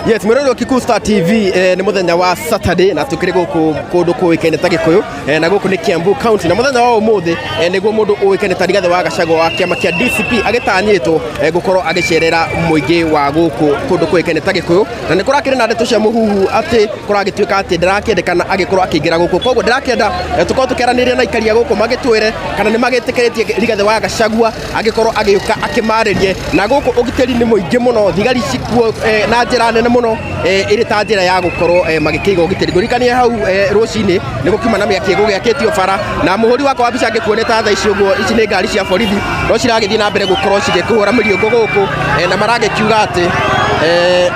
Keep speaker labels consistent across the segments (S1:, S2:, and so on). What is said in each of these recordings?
S1: Yes, mwĩroreri wa Kikuyu Star TV, nĩ mũthenya wa Saturday na tũkĩrĩ gũkũ kũndũ kũĩkaine ta Gĩkũyũ, na gũkũ nĩ Kiambu County, na mũthenya wa ũmũthĩ, nĩguo mũndũ ũĩkaine ta Rigathĩ wa Gachagua wa kĩama kĩa DCP agĩtanyĩtwo, gũkorwo agĩcerera mũingĩ wa gũkũ kũndũ kũĩkaine ta Gĩkũyũ, na nĩ kũrakĩrĩ na ndeto cia mũhuhu atĩ kũragĩtuĩka atĩ ndarakĩendekana agĩkorwo akĩingĩra gũkũ. Koguo ndĩrakĩenda, tũkorwo tũkĩaranĩria na aikari a gũkũ magĩtwĩre kana nĩ magĩtĩkĩrĩtie Rigathĩ wa Gachagua agĩkorwo agĩũka akĩmarĩrie. Na gũkũ ũgitĩri nĩ mũingĩ mũno, thigari cikuo, na njĩra nene mũno, ĩrĩ ta njĩra ya gũkorwo, magĩkĩiga ũgitĩri. Ngũririkanie hau, rũcinĩ nĩ gũkiuma na mĩaki ĩgũgĩakĩtio bara, na mũhũri wakwa wa mbica ngĩkuone ta thaa ici ũguo, ici nĩ ngari cia borithi no ciragĩthiĩ na mbere gũkorwo cigĩkĩhũra mĩriũngũ gũkũ, na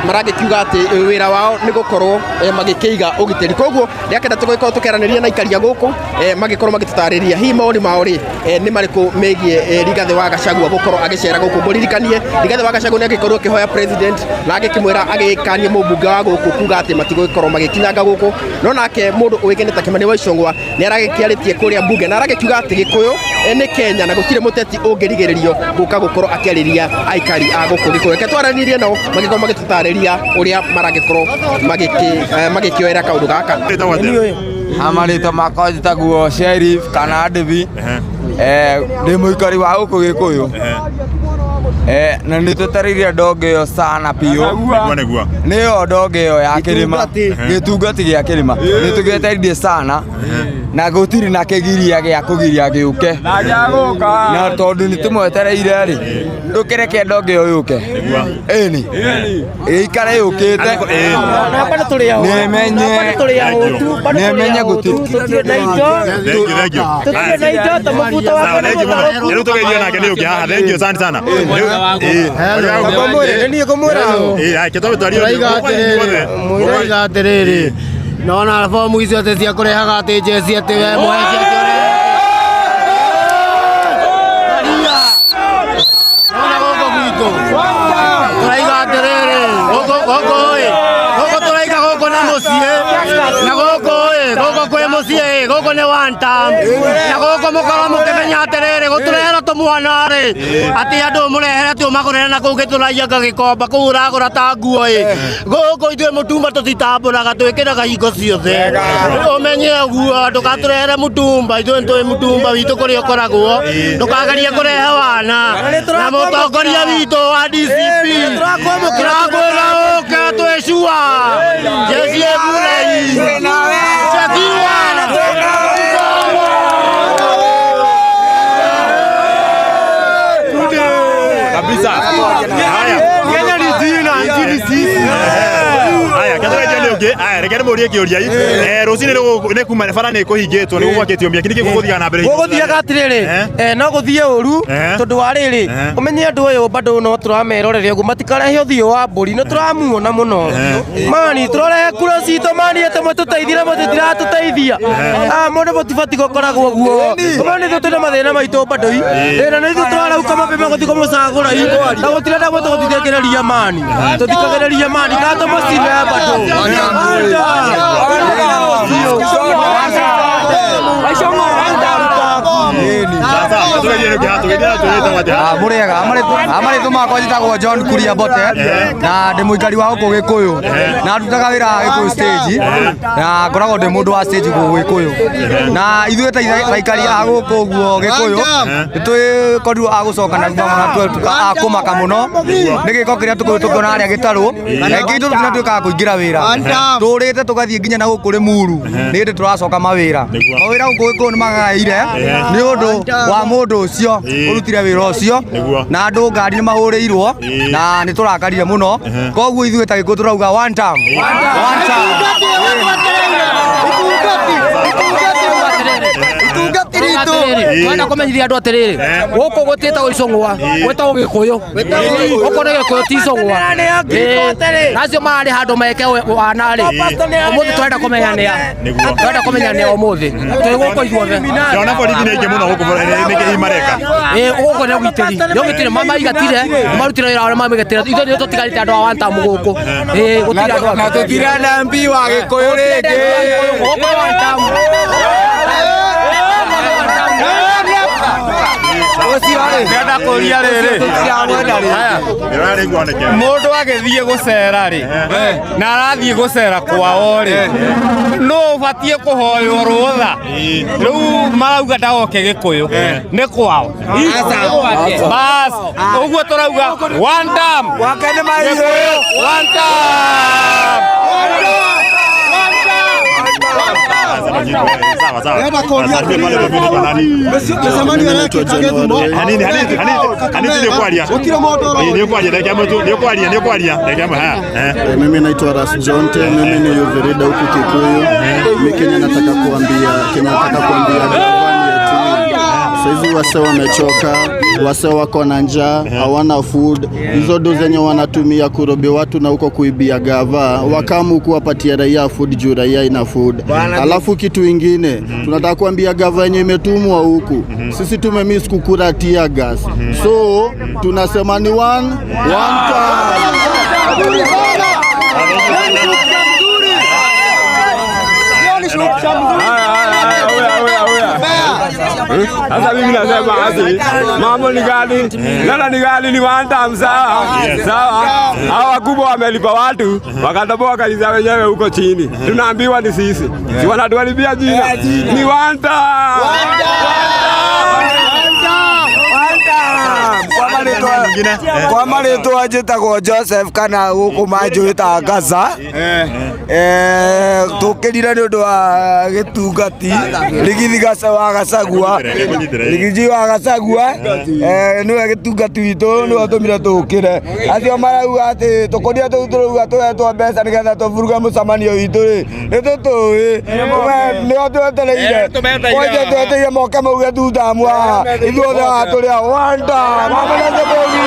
S1: maragĩkiuga atĩ wĩra wao nĩ gũkorwo, magĩkĩiga ũgitĩri. Koguo ndĩrakĩenda tũgĩkorwo tũkĩaranĩria na aikari a gũkũ, magĩkorwo magĩtũtarĩria hihi mawoni mao rĩ, nĩ marĩkũ megiĩ, Rigathĩ wa Gachagua gũkorwo agĩcera gũkũ. Ngũririkanie Rigathĩ wa Gachagua nĩ agĩkorwo akĩhoya president na agĩkĩmwĩra agĩkanie mũmbunge wa gũkũ kuga atĩ matigũgĩkorwo magĩkinyanga gũkũ, no nake mũndũ ũĩkaine ta Kĩmani wa Ichung'wa nĩ aragĩkĩarĩtie kũrĩa mbunge na aragĩkiuga atĩ Gĩkũyũ, nĩ Kenya na gũtirĩ mũteti ũngĩrigĩrĩrio gũka gũkorwo akĩarĩria aikari a gũkũ Gĩkũyũ. Reke twaranĩrie nao magĩkorwo magĩtũtarĩria ũrĩa maragĩkorwo magĩkĩoera kaũndũ gaka.
S2: Marĩtwa makwa njĩtagwo Sheriff kana Ndĩbi, ndĩ mũikari wa gũkũ Gĩkũyũ, na nĩ tũtarĩire ndongo ĩyo sana biũ.
S3: Nĩguo nĩguo.
S2: Nĩyo ndongo ĩyo ya kĩrĩma, gĩtungati gĩa kĩrĩma, nĩ tũgĩetereire sana na gũtirĩ na kĩgiria gĩa kũgiria gĩũke, na tondũ nĩ tũmwetereire rĩ, ndũkĩreke ndongo ĩyo yũke, ĩni ĩikare yũkĩte, nĩmenye nĩmenye gũtirĩ.
S3: Thank you, thank you. Sawa, thank you mũno. Rĩu tũgeithio nake nĩ ũngĩ haha. Thank you, asante sana.
S4: Niĩ ngũmwĩra
S3: Ĩĩ, haya, kĩtobe twarie.
S4: Mũraiga atĩrĩrĩ, mũraiga atĩrĩrĩ, nona bomu icio atĩ cia kũrehaga atĩ njeci atĩ we mwe cia nona gũkũ gwitũ tũraiga atĩrĩrĩ, gũkũ gũkũ ĩ gũkũ tũraiga gũkũ nĩ mũciĩ, na gũkũ ĩ gũkũ kwĩ mũciĩ ĩ gũkũ nĩ one term, na gũkũ mũkorwo mũkĩmenya atĩrĩrĩ, gũtũrehera tũmwana rĩ, atĩ andũ mũrehere atĩ ũmagũrĩre na kũu gĩtũraianga gĩkomba kũu ũragũra ta nguo ĩ gũkũ ithuĩ mũtumba tũtitambũraga, twĩkĩraga hingo ciothe, ũmenye ũguo. Ndũgatũrehere mũtumba, ithuĩ nĩtũĩ mũtumba witũ kũrĩa ũkoragwo. Ndũkagerie kũrehe wana na mũtongoria witũ wa DCP, tũrakwĩra ũke twĩcua jeshi ĩgurei Shakira.
S3: Kabisa. Haya.
S4: Kenya ni jina, nchi ni sisi.
S3: Haya, kĩtũgeithio nĩ ũngĩ. Haya, reke ndĩmũrie kĩũria. Rũcinĩ nĩ kuma bara nĩ kũhingĩtwo, nĩ gũgwakĩtio mĩaki, nĩkĩ gũgũthiaga na mbere?
S5: Gũgũthiaga atĩrĩrĩ, no gũthiĩ ũru, tondũ wa rĩrĩ, ũmenye andũ ũyũ bado no tũramerorere ũguo, matikarehe ũthiũ wa mbũri, nĩ tũramuona mũno mani, tũrorehe kura citũ mani, atĩ mũtũteithie na mũtitiratũteithia. Ah, mũndũ mũtibati gũkoragwo ũguo, ũmwe nĩ ithuĩ twĩna mathĩna maitũ bado i thĩna nĩ ithuĩ tũrarauka mapema gũthiĩ kũmũcagũra i, na gũtirenda mũtũ gũtithikĩrĩria mani, tũthikagĩrĩria mani kana tũmũcine bado.
S3: Sasa, kĩtũgeithio nĩ ũngĩ haha, tũgeithio tũgĩtagwo atĩa?
S2: Ah, mũrĩega, amarĩtũ makwa njĩtagwo John Kuria Bote na ndĩ mũikari wa gũkũ Gĩkũyũ na ndutaga wĩra wa Gĩkũyũ stage na ngoragwo ndĩ mũndũ wa stage gũkũ Gĩkũyũ, na ithuĩ ta aikari a gũkũ ũguo Gĩkũyũ nĩ twĩkorirwo a gũcoka na thutha mũno na a kũmaka mũno nĩ gĩko kĩrĩa tũkoretwo tũkĩona harĩa gĩtarũ. Na aingĩ itũ tũtinatuĩkaga kũingĩra wĩra, tũrĩte tũgathiĩ nginya na gũkũ Rĩmuru, nĩ hĩndĩ tũracoka mawĩra. Mawĩra gũkũ Gĩkũyũ nĩ magaire nĩ ũndũ wa mũndũ ũcio ũrutire wĩra ũcio, na andũ ngari nĩ mahũrĩirwo na nĩ tũrakarire mũno. Koguo ithuĩ ta Gĩkũyũ tũrauga one term, one term.
S5: Itungati ritũ twenda kũmenyithia andũ atĩrĩrĩ, gũkũ gũtiĩtagwo Icũng'wa, gwĩtagwo Gĩkũyũ. Gũkũ nĩ Gĩkũyũ, ti Icũng'wa. Na acio mararĩ handũ meke wana rĩ, ũmũthĩ tũrenda kũmenya nĩa, tũrenda kũmenya nĩa ũmũthĩ twĩ gũkũ ithuothe.
S3: Ndĩrona borithi nĩ aingĩ mũno gũkũ, nĩkĩ hihi mareka?
S5: Ĩĩ, gũkũ nĩ ũgitĩri, nĩ ũgitĩri mamaigatire, marutire wĩra ũrĩa mamĩgatire, ithuĩ nĩ tũtigarĩte andũ a one term gũkũ. Ĩĩ, gũtirĩ andũ
S2: Na
S5: angĩ.
S2: tũtirenda MP wa Gĩkũyũ rĩngĩ.
S5: Gũkũ nĩ one term.
S2: Ũcio rĩ
S6: Ndĩrenda kũria rĩrĩ.
S3: Ndĩrarĩigua nĩkĩ?
S6: Mũndũ agĩthiĩ gũcera rĩ, na arathiĩ gũcera kwao rĩ, nũ ũbatiĩ kũhoywo rũtha? Rĩu marauga ndagoke Gĩkũyũ, nĩ kwao. Bas, ũguo tũrauga one term. Gĩkũyũ, one term.
S3: Sawa sawa. Hanini hanini hanini nĩ kwaria. Nĩ kwaria reke mtu nĩ kwaria nĩ kwaria reke ha.
S7: Mimi naitwa Ras Jonte, mimi ni youth leader huku Kikuyu. Mi Kenya nataka kuambia, Kenya nataka kuambia gavana yetu, saizi wase wamechoka, wase wako na njaa, hawana food. Hizo do zenye wanatumia kurobi watu na huko kuibia gava, wakamu kuwapatia raia food juu raia ina food. Alafu kitu ingine tunataka kuambia gava yenye imetumwa huku, sisi tumemiss kukura tear gas, so tunasema ni one one time.
S6: Sasa mimi nasema ati mambo ni gani? Lala ni gani? Ni one time sawa. Sawa. Hawa wakubwa wamelipa watu wakatoboa kanisa wenyewe huko chini. Tunaambiwa ni sisi. Si wanatuharibia jina. Ni one time.
S2: Kwa marĩtwa njĩtagwo Joseph kana gũkũ manjũĩtaga Gaza. Tũkĩrire nĩ ũndũ wa gĩtungati Rigathi wa Gachagua, Rigathi wa Gachagua nĩwe gĩtungati witũ, nĩwe ũtũmire tũkĩre. Acio marauga atĩ tũkũria tũu tũrauga tũhetwo mbeca nĩgetha tũburuge mũcemanio witũ rĩ, nĩ tũtũĩ nĩo twetereire, kwanja twetereire moke mauge two-term haha, ithuothe haha tũrĩ a one term. Mamenete bũgi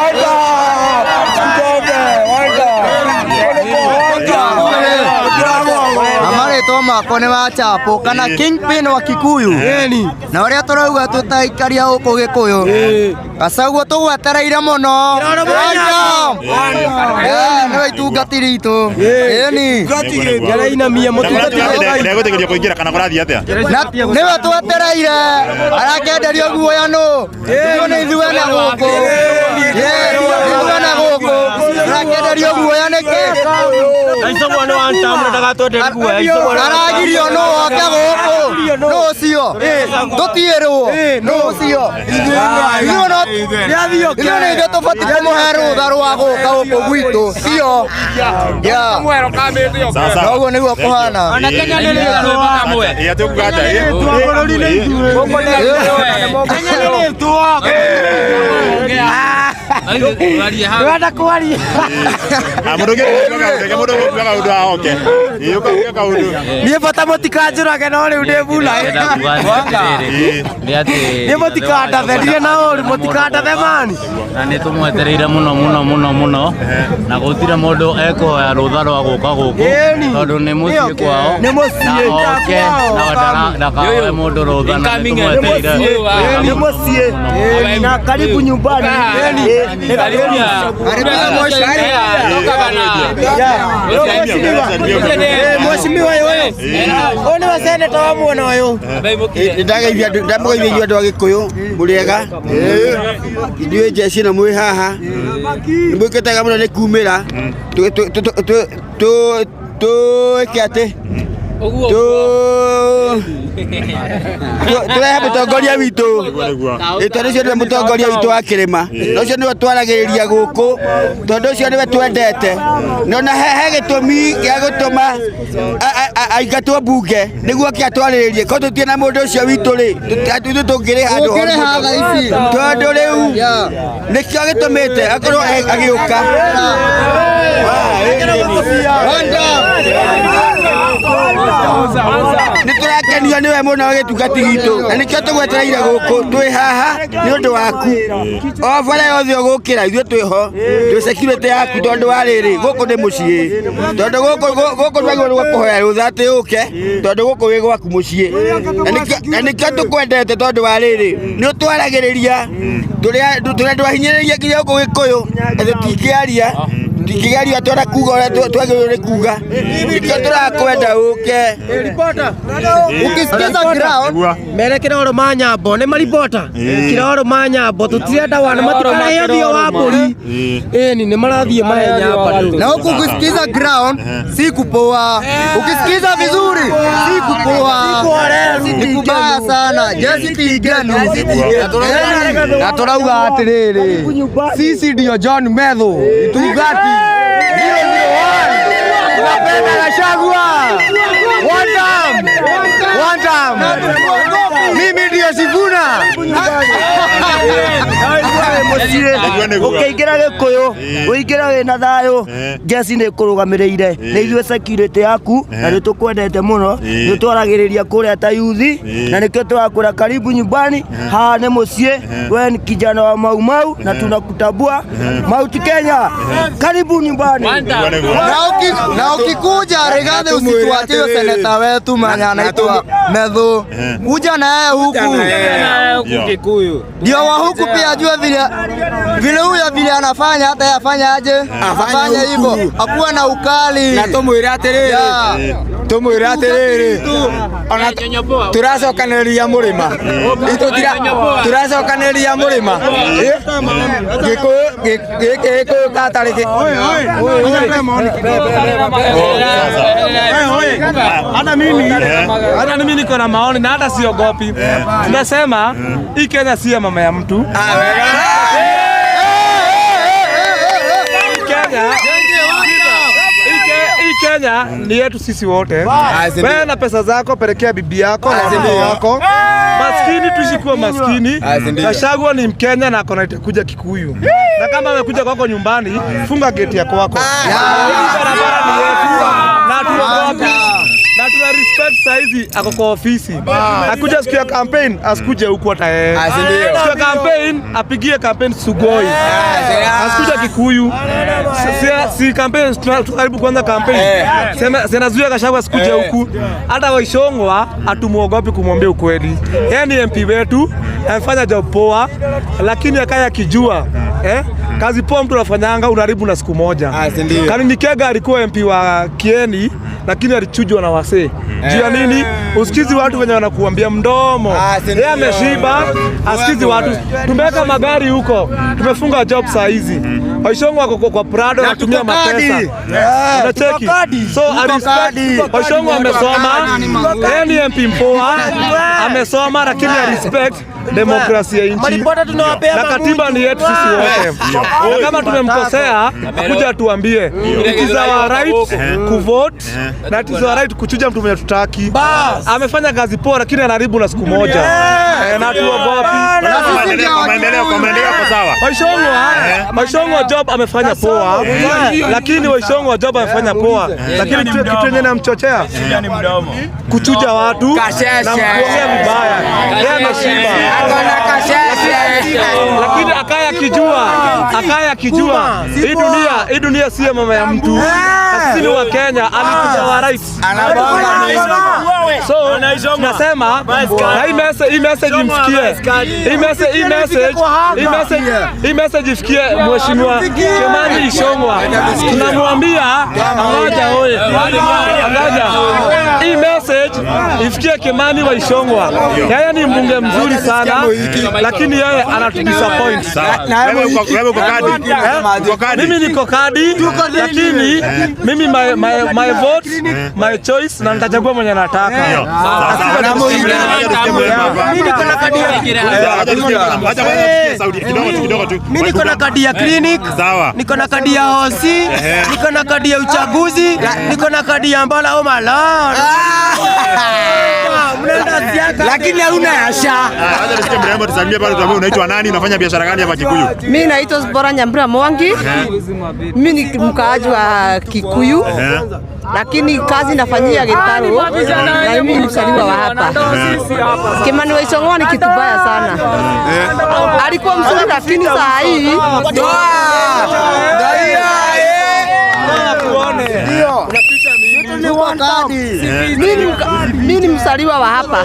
S2: one term, ithuothe one term.
S8: Marĩtwa makwa nĩ Wachapo kana Kingpin wa Kikuyu, na ũrĩa tũrauga tũtaikaria gũkũ Gĩkũyũ, Gachagua tũgwetereire mũno. Nĩwe itungati ritũ, ĩni.
S5: Ndĩrainamia mũtungati.
S3: Ndegũtĩkĩrio kũingĩra kana kũrathiĩ atĩa?
S8: Nĩwe twetereire, arakenderio guoya nũ? Ithuĩ nĩ ithuĩ na gũkũ, ithuĩ na gũkũ arakenderio guoya nĩkĩ? Aragirio nũ oke gũkũ? Nũ ũcio tũtiĩrwo nũ ũcio? Ithuĩ nĩ ithuĩ tũbatiĩ kũmũhe rũtha rwa gũka gũkũ gwitũ sio? Noguo nĩguo kũhana.
S3: Ĩ atĩ ũkuga atĩa?
S5: Ndĩrenda kwaria.
S3: Mũndũ ũngĩ mũndũ ũkuga kaũndũ ahoke. Ĩ ũkauga kaũndũ.
S5: Niĩ bata mũtikanjũrage, no rĩu ndĩ buna. Niĩ mũtikandathe, ndirĩ na ũru, mũtikandathe mani.
S4: Na nĩ tũmwetereire mũno mũno mũno mũno, na gũtirĩ mũndũ ekũhoya rũtha rwa gũka gũkũ tondũ nĩ mũciĩ kwao,
S5: Nĩ mũciĩ
S4: na oke na ndakahoe mũndũ rũtha, na nĩ tũmwetereire.
S5: Nĩ mũciĩ na karibu nyumbani. Mheshimiwa ũyũ ũyũ nĩwe seneta wa mwena ũyũ.
S9: Ndĩrageithia ndamũgeithia inyuĩ andũ a Gĩkũyũ, mũrĩega ithuĩ njeci na mwĩ haha nĩ mwĩkĩte wega mũno nĩ kumĩra twĩke atĩ tũrehe mũtongoria witũ, tondũ ũcio nĩwe mũtongoria witũ wa kĩrĩma, na ũcio nĩwe twaragĩrĩria gũkũ, tondũ ũcio nĩwe twendete. No na he gĩtũmi gĩa gũtũma aingatwo mbunge nĩguo oke atwarĩrĩrie, korwo tũtirĩ na mũndũ ũcio witũ rĩ, ithuĩ tũngĩrĩ handũ horu
S8: Tũngĩrĩ ha thaa ici?
S9: Tondũ rĩu nĩkĩo gĩtũmĩte akorwo agĩũka. Nĩ tũrakenio nĩwe mũno gĩtungati gitũ, na nĩkĩo tũgwetereire gũkũ, twĩ haha nĩ ũndũ waku. O bara yothe ũgũkĩra, ithuĩ twĩho, twĩ security yaku, tondũ wa rĩrĩ, gũkũ nĩ mũciĩ, tondũ gũkũ gũkũ twagĩrĩirwo kũhoya rũtha atĩ ũke, tondũ gũkũ wĩ gwaku mũciĩ. Na nĩkĩo tũkwendete, tondũ wa rĩrĩ, nĩ ũtwaragĩrĩria tũrĩa tũrĩa twahinyĩrĩria nginya gũkũ Gĩkũyũ na tũtingĩaria. Ndingĩgerio atĩ ona kuga ũrĩa twagĩrĩirwo nĩ kuga. Nĩkĩo tũrakwenda ũke.
S8: Ukisikiza ground
S5: mere kiroro ma nyambo nĩ maribota kiroro ma nyambo tũtirenda wana matikarehe ũthiũ wa mbũri ĩni nĩ marathiĩ mahenya bado.
S8: Na huku ukisikiza ground si kupoa, ukisikiza vizuri si kupoa, ni kubaya sana. Jesi tigenu.
S2: Na turauga atiriri, sisi ndio John Methu Itugati 001, tunapenda Gachagua. One time, one time. Mimi ndio Sifuna.
S9: Ũkĩingĩra Gĩkũyũ ũingĩra wĩna thayũ, Jesi nĩ kũrũgamĩrĩire nĩ ithuĩ security yaku, na nĩ tũkwendete mũno, nĩ twaragĩrĩria kũrĩa ta yuthi, na nĩkĩo tũrakwĩra karibu nyumbani, haha nĩ mũciĩ, we ni kijana wa Mau Mau na tunakutambua Mount Kenya, karibu nyumbani.
S8: Na ukikuja Rigathi usituachie huyo seneta wetu mwenye anaitwa Methu, kuja na yeye huku ndio wa huku pia ajue vile vile huyo vile anafanya, hata yeye afanye aje, afanye hivyo, akuwe na ukali.
S2: Na tumwire atiriri, tumwire atiriri, ona turacokanĩrĩria mũrĩma, turacokanĩrĩria mũrĩma Gĩkũyũ gĩkĩ Gĩkũyũ katarĩ.
S6: Hata mimi niko na maoni na hata siogopi. Tunasema hii Kenya si ya mama ya mtu. Hii Kenya ni yetu sisi wote. Wewe na pesa zako pelekea bibi yako na watoto wako. Maskini tuishi kuwa maskini. Gachagua ni Mkenya na ako na kuja Kikuyu. Na kama amekuja kwako nyumbani, funga geti ya kwako. Hii barabara ni yetu na tuogopi. Na tuna respect saizi ako kwa ofisi. Akuja siku ya campaign, asikuje huku hata yeye. Siku ya campaign, apigie campaign Sugoi. Asikuja Kikuyu. Si campaign karibu kuanza campaign. Sema sinazuia Gachagua asikuje huku. Hata Waishongwa hatumuogopi kumwambia ukweli. Yeye ni MP wetu, amefanya job poa, lakini akaya akijua kazi poa mtu anafanyanga unaharibu na siku moja. Kanini Kega alikuwa MP wa Kieni lakini alichujwa na wasee. Juu ya nini? Usikizi watu wenye wanakuambia mdomo. Yeye ameshiba, asikizi watu. Tumeweka magari huko, tumefunga job saa hizi. Waishongwa wako kwa Prado anatumia mapesa. Unacheki? So I respect Waishongwa amesoma. Yeye ni MP mpoa, amesoma lakini I respect demokrasia ya nchi.
S5: Maripota tunawapea
S6: Na katiba ni yetu sisi wote. Na kama tumemkosea, kuja tuambie. It is our right kuvote na it is our right kuchuja mtu mwenye tutaki. Amefanya kazi poa lakini anaharibu na siku moja. Na tuogopi.
S3: Kwa maendeleo kwa sawa.
S6: Waishongwa job amefanya poa, lakini Waishongwa job amefanya poa, lakini kitu yenye namchochea kuchuja watu na kuongea vibaya. Yeye ameshiba. Lakini akaya akijua hii dunia si ya mama ya mtu. Na sisi ni wa Kenya, alikuja wa right. So nasema na hii message imfikie. Hii message ifikie Mheshimiwa Kimani Ichung'wah. Tunamwambia ngoja oye. Ngoja. Hii message ifikie Kimani wa Ichung'wah. Yeye ni mbunge mzuri sana, lakini yeye anatudisappoint.
S3: Wewe uko kadi? Uko kadi?
S6: Mimi niko kadi, lakini mimi my vote, my choice na nitachagua mwenye nataka.
S5: Mimi niko na kadi ya Mimi niko na kadi ya clinic, niko na kadi ya hosi, niko na kadi ya uchaguzi, niko na kadi ya Mbala. Oh my Lord. Mnaenda siaka.
S2: Lakini hauna ya SHA.
S3: Acha tusikie mrembo, tusalimie pale, tuambie unaitwa nani, unafanya biashara gani hapa Kikuyu?
S10: Mi naitwa Zipora Nyambura Mwangi. Mi ni mkaaji wa Kikuyu, lakini kazi nafanyia Gitaru na mimi ni mzaliwa wa hapa. Kimani wa Ichung'wah ni kitu baya sana. Alikuwa mzuri lakini saa hii
S2: Ndio.
S10: Mimi ni msaliwa wa hapa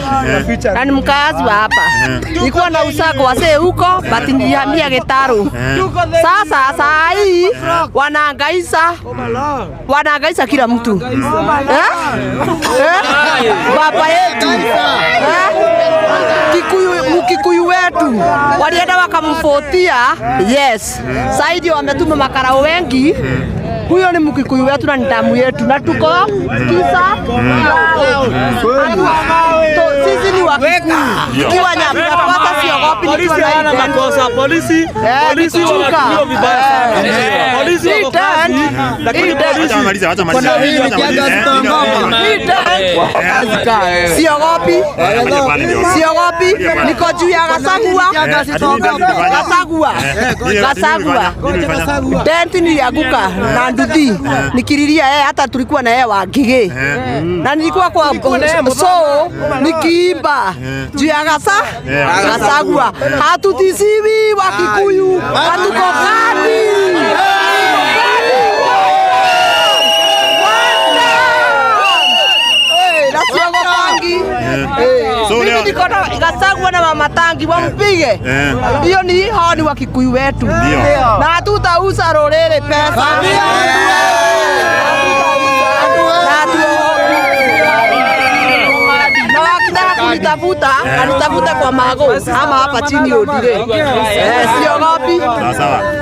S10: na ni mkazi wa hapa. Nilikuwa na usako wasee huko, but nilihamia Gitaru. Sasa saa hii wanahangaisha kila mtu. Baba yetu Kikuyu, Mkikuyu wetu walienda wakamfuatia. Yes, saidi wametuma makarao wengi. Huyo ni Mkikuyu wetu na ni damu yetu na tuko kisa. Sisi ni Wakikuyu. Nikiwa Nyamira hata siogopi nikiwa na
S6: makosa. Polisi wanatumia vibaya sana. Polisi wako kazi, lakini polisi
S10: siogopi. Siogopi, niko juu ya Gachagua. Denti nilianguka na nduthi nikililia yeye, hata tulikuwa na yeye wa Ngigĩ na nilikuwa kwa so nikiimba juu ya Gachagua. Hatutisiwi Wakikuyu, hatuko kadi. Mimi niko na Gachagua na Mama Tangi wampige. Hiyo ni hao ni Wakikuyu wetu. Na hatutauza rũrĩrĩ pesa. Na wakitaka kunitafuta, anitafuta kwa mago ama hapa chini Odire. Siogopi.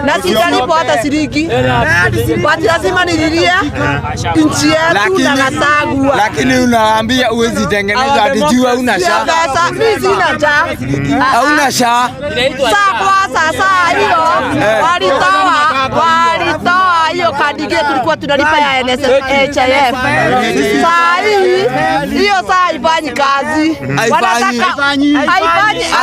S10: Na sitalipo hata shilingi. But lazima nililie nchi yetu na Gachagua.
S2: Lakini unaambia uwezi tengeneza ati jua una sha.
S10: Pesa mimi sina njaa.
S2: Hauna sha.
S10: Saa kwa sasa hiyo walitoa hiyo kadi yetu tulikuwa tunalipa ya NHIF. Saa hii hiyo saa haifanyi kazi. Wanataka haifanyi. Haifanyi.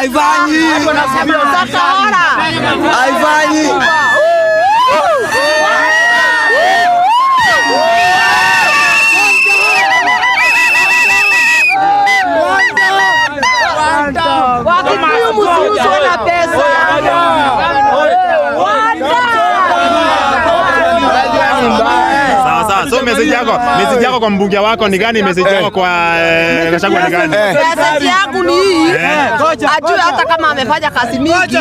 S10: Wakikuyu msiuzwe na pesa.
S3: Sawa. So message yako kwa mbunge wako ni gani? Message yako kwa Gachagua ni gani?
S10: Message yangu ni hii. Ajue hata kama amefanya kazi mingi,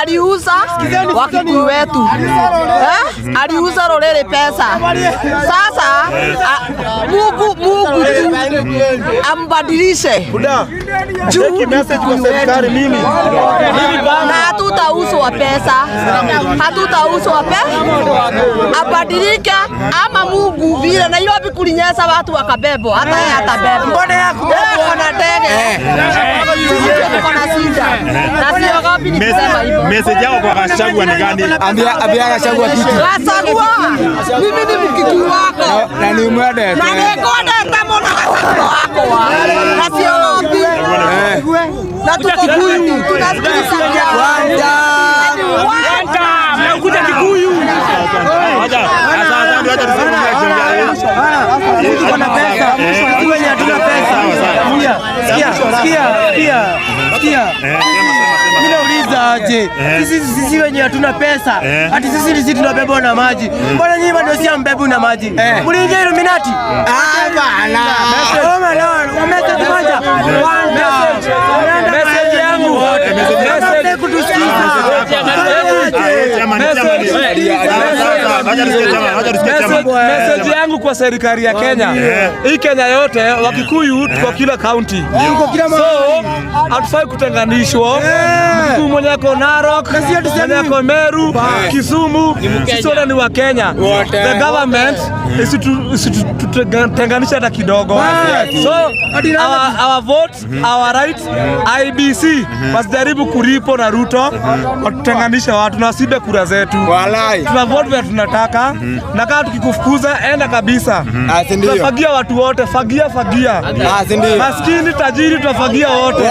S10: aliuza Wakikuyu wetu. Aliuza rũrĩrĩ pesa. Sasa Mungu tu ambadilishe. Juu
S11: message kwa serikali mimi.
S10: Na hatutauzwa pesa. Hatutauzwa pesa. Abadilike ama Mungu vile Nairobi kulinyesha watu wakabebwa, hata yeye atabebwa. Mbona yakubebwa na ndege? Sisi tuko na shida. Na siogopi nikisema hivyo.
S3: Message yako kwa Gachagua ni gani?
S2: Ambia Gachagua kitu.
S10: Gachagua, mimi ni Mkikuyu wako.
S2: Na ni mwende.
S10: Na nikwendete mũno Gachagua wako. Na siogopi. Na tuko Kikuyu, tunasikiliza.
S6: Mnakuja Kikuyu.
S5: Tuko na pesa. Sisi wenye hatuna pesa. Sikia. Mimi nauliza aje? Sisi wenye hatuna pesa. Ati sisi tunabebwa na maji. Mbona nyinyi bado si mbebwi na maji? Mliingia Illuminati?
S2: Ah bana.
S5: Oh my Lord, message moja.
S6: Message yangu.
S5: Message kutusikiza.
S6: Message yangu kwa serikali ya Kenya. Hii Kenya yote Wakikuyu tuko kila county. So hatufai kutenganishwa. Mkikuyu mwenye ako Narok, mwenye ako Meru, Kisumu, sisi wote ni wa Kenya. The government isitutenganishe hata kidogo. So our vote, our right, IBC wasijaribu kuripo na Ruto watutenganishe watu na wasibe kura zetu. Tuna vote vile tunataka na kama tukikufukuza enda kabisa. Tunafagia watu wote, fagia. Maskini, tajiri, tunafagia wote.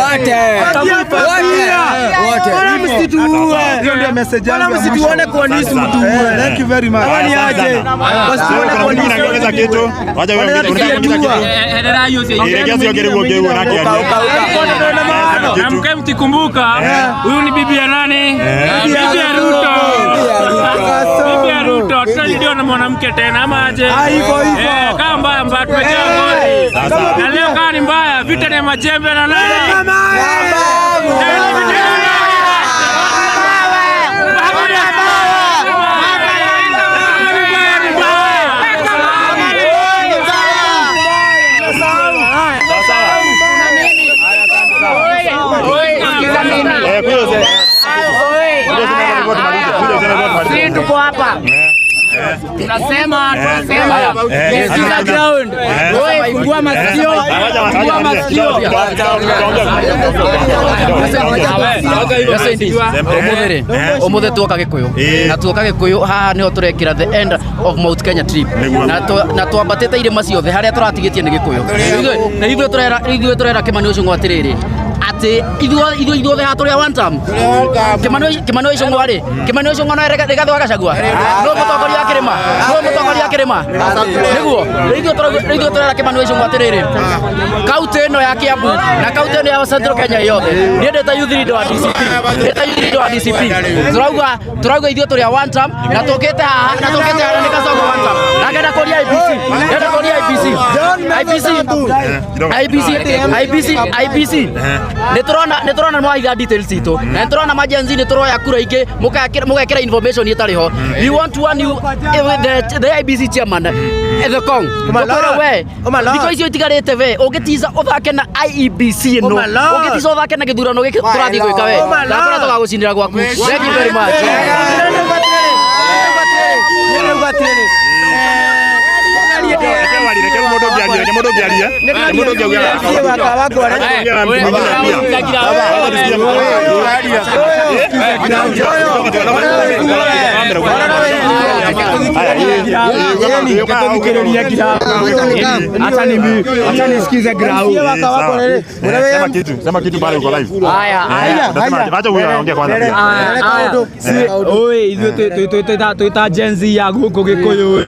S2: Wote.
S6: Hiyo ndio message yangu.
S5: Wala msituone kwa nisi mtuue.
S6: Thank you very much.
S5: Wani aje. Wasituone kwa nisi.
S3: Unaongeza kitu. Wacha wewe ongeza kitu.
S12: Na mkae mkikumbuka huyu ni bibi ya nani? Bibi ya Ruto. Bibi ya Ruto.
S6: Hatutarudi na mwanamke tena ama aje?
S2: Hivyo hivyo.
S6: Kama mbaya mbaya tumejaa ngori. Na leo kama ni mbaya vita ni majembe na nani?
S11: Sisi tuko hapa. Tunasema sikiza ground. Wewe fungua masikio. Fungua masikio.
S12: Omothe tuoka Gikuyu na tuoka Gikuyu haha niho turekira the end of Mount Kenya trip na twambatite irima ciothe haria turatigitie ni Gikuyu na ithuĩ turera Kimani Ichung'wa atiriri ati ithuĩ ithuothe haha tũrĩ a one term. Kimani Ichung'wa rĩ, Kimani Ichung'wa no Rigathĩ wa Gachagua no mũtongoria wa kĩrĩma, no mũtongoria wa kĩrĩma nĩguo ithuĩ tũrera Kimani Ichung'wa atĩrĩrĩ, kaunti ĩno ya Kiambu na kaunti ĩno ya Central Kenya yothe niĩ ndĩ ta youth leader wa DCP, ndĩ ta youth leader wa DCP turauga ithuĩ tũrĩ a one term na tũkĩte haha na tũkĩte haha nĩ Kasongo one term na ngenda kũria IBC, ngenda kũria IBC IBC IBC IBC IBC nä tårona mwaitha details citå na nä tårona majenzi nä tåroya kura ingä må information ĩtarĩ ho. We want to one you the IBC chairman the Kong tũkwĩre we thikũ icio itigarĩte we ũngĩtica ũthake na IEBC ĩno ũngĩtica ũthake na gĩthurano gĩkĩ tũrathiĩ gwĩka we ndakũra tũgagũcindĩra gwaku. Thank you very much.
S3: Sema kitu pale uko live.
S11: Haya,
S3: acha huyo aongee kwanza.
S6: Oi, ithuĩ twĩta Gen Z ya gũkũ Gĩkũyũ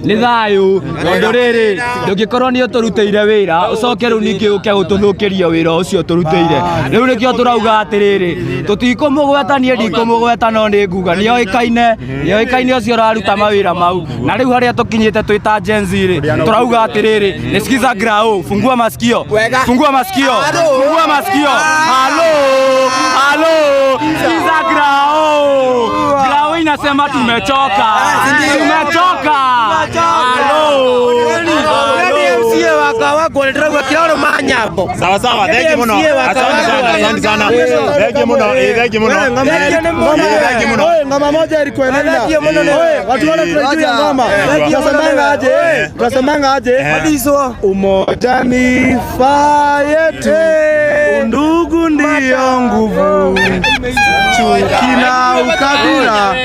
S6: nĩ thayũ tondũ rĩrĩ ndũngĩkorwo nĩ ũtũrutĩire wĩra ũcoke rĩu ningĩ ũke gũtũthũkĩria wĩra ũcio ũtũrutĩire rĩu nĩkĩo tũrauga atĩrĩrĩ tũtikũmũgweta niĩ ndikũmũgweta no nĩ nguga nĩoĩkaine ũcio ũraruta mawĩra mau na rĩu harĩa tũkinyĩte twĩ ta Gen Z rĩ tũrauga atĩrĩrĩ nĩ sikiza grau fungua masikio fungua masikio fungua masikio halo halo sikiza grau grau inasema tumechoka tumechoka.
S3: Sawa sawa, thank you muno. Asante sana, asante sana. Thank you muno, thank you muno. Thank you muno.
S8: Ngoma moja ilikuwa inaenda. Watu wana tunajua ngoma. Tunasemanga aje? Tunasemanga aje? Umoja ni faa yetu. Undugu ndio nguvu. Chuki na ukabila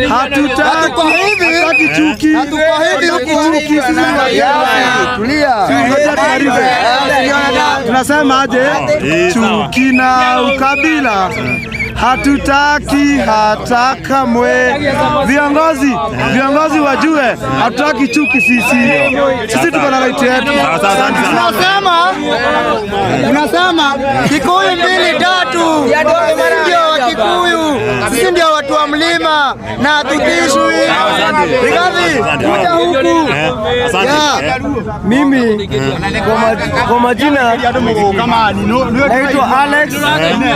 S8: hatutaki chuki. Chuki sisi tulia. Tunasema aje? Chuki na ukabila hatutaki hata kamwe. Viongozi wajue hatutaki chuki sisi. Sisi tuko na right yetu.
S13: Tunasema Kikuyu 2 3. Ndio wa Kikuyu. Sisi ndio watu wa mlima na hatutishwi. Rigathi, kuja huku.
S5: Mimi kwa majina naitwa Alex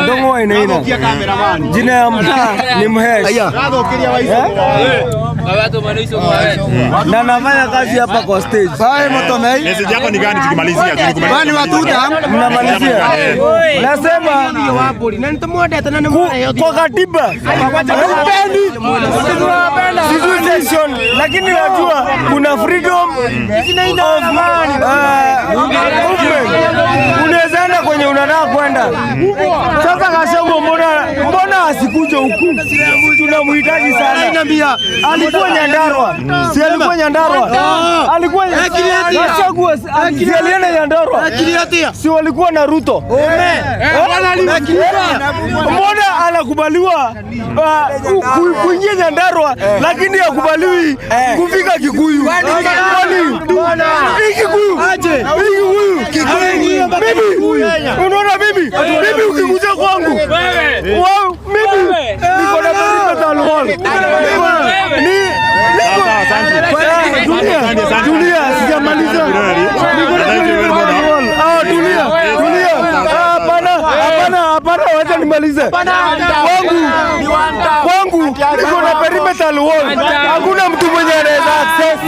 S5: Ndongo Wainaina. Jina ya mtaa ni Mhesh. Na nafanya kazi hapa kwa stage.
S3: Message yako ni gani tukimalizia?
S13: Kwani watuta
S5: mnamalizia. Nasema kwa katiba hatupendi sisi nation, lakini najua kuna freedom of movement. Unaweza enda kwenye unataka kwenda. Sasa Gachagua mbona asikuje huku? Tunamhitaji sana. Alikuwa Nyandarua. Si alikuwa Nyandarua? Alikuwa Gachagua, si alienda Nyandarua? Si walikuwa na Ruto? Mbona anakubaliwa kuingia Nyandarua lakini hakubaliwi kufika Kikuyu? Kikuyu. Kikuyu. Mimi unaona mimi ukikuja kwangu mimi niko na perimeter wall.
S14: nimalize. Kwangu niko na perimeter wall. Hakuna mtu mwenye anaweza access.